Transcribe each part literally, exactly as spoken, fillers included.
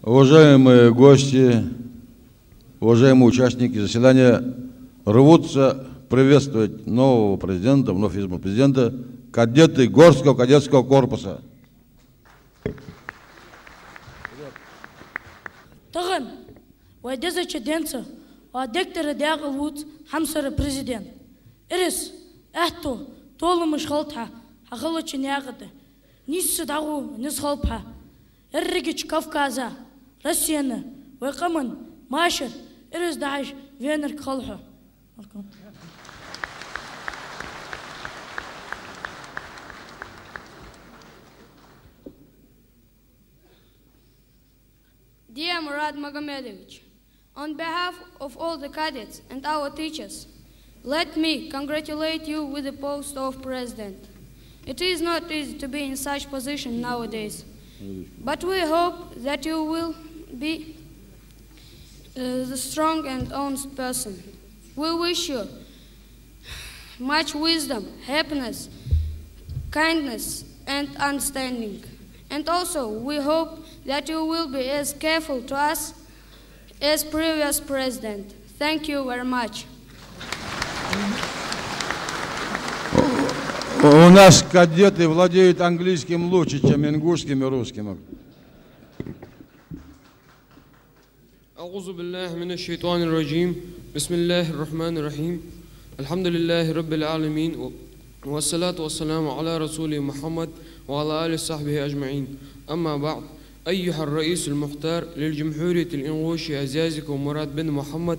Уважаемые гости, уважаемые участники заседания, рвутся приветствовать нового президента, вновь избранного президента, кадеты Горского кадетского корпуса. Тахан вай дезача денца вай дегтара даькъала вувц хьамсара президент. Ирс, аьттув, толамаш хилда хьа, хьа хилача наькъа тӀа. Нийсса дӀагӀо низ хилба хьа. Ерригача Кавказа, Россена, вай къаман машар ирс дахьаш венарг хилва хьо. Dear Murad Magomedovich, on behalf of all the cadets and our teachers, let me congratulate you with the post of president. It is not easy to be in such position nowadays, but we hope that you will be uh, the strong and honest person. We wish you much wisdom, happiness, kindness, and understanding. And also, we hope that you will be as careful to us as previous president. Thank you very much. У нас кадеты владеют английским лучше, чем ингушским и русским. أعوذ بالله من الشيطان الرجيم. بسم الله الرحمن الرحيم. الحمد لله رب العالمين. والصلاة والسلام على رسول محمد وعلى آله وصحبه أجمعين. أما بعد. أيها الرئيس المختار للجمهورية الإنغوشية أزيزكو مراد بن محمد،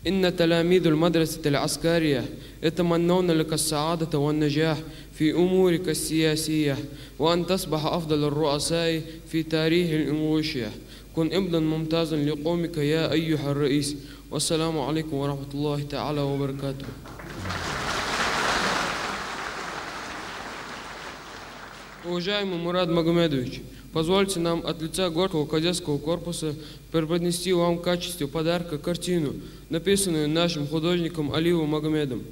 إن تلاميذ المدرسة العسكرية يتمنون لك السعادة والنجاح في أمورك السياسية، وأن تصبح أفضل الرؤساء في تاريخ الإنغوشية. كن ابنا ممتازا لقومك يا أيها الرئيس. والسلام عليكم ورحمة الله تعالى وبركاته. Уважаемый Мурад Магомедович, позвольте нам от лица Горского кадетского корпуса преподнести вам в качестве подарка картину, написанную нашим художником Алиевым Магомедом.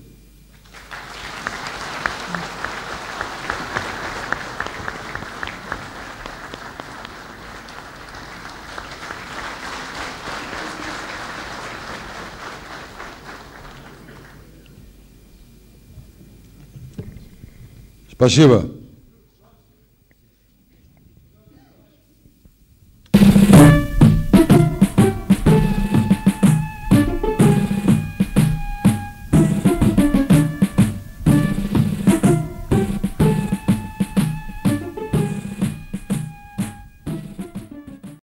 Спасибо.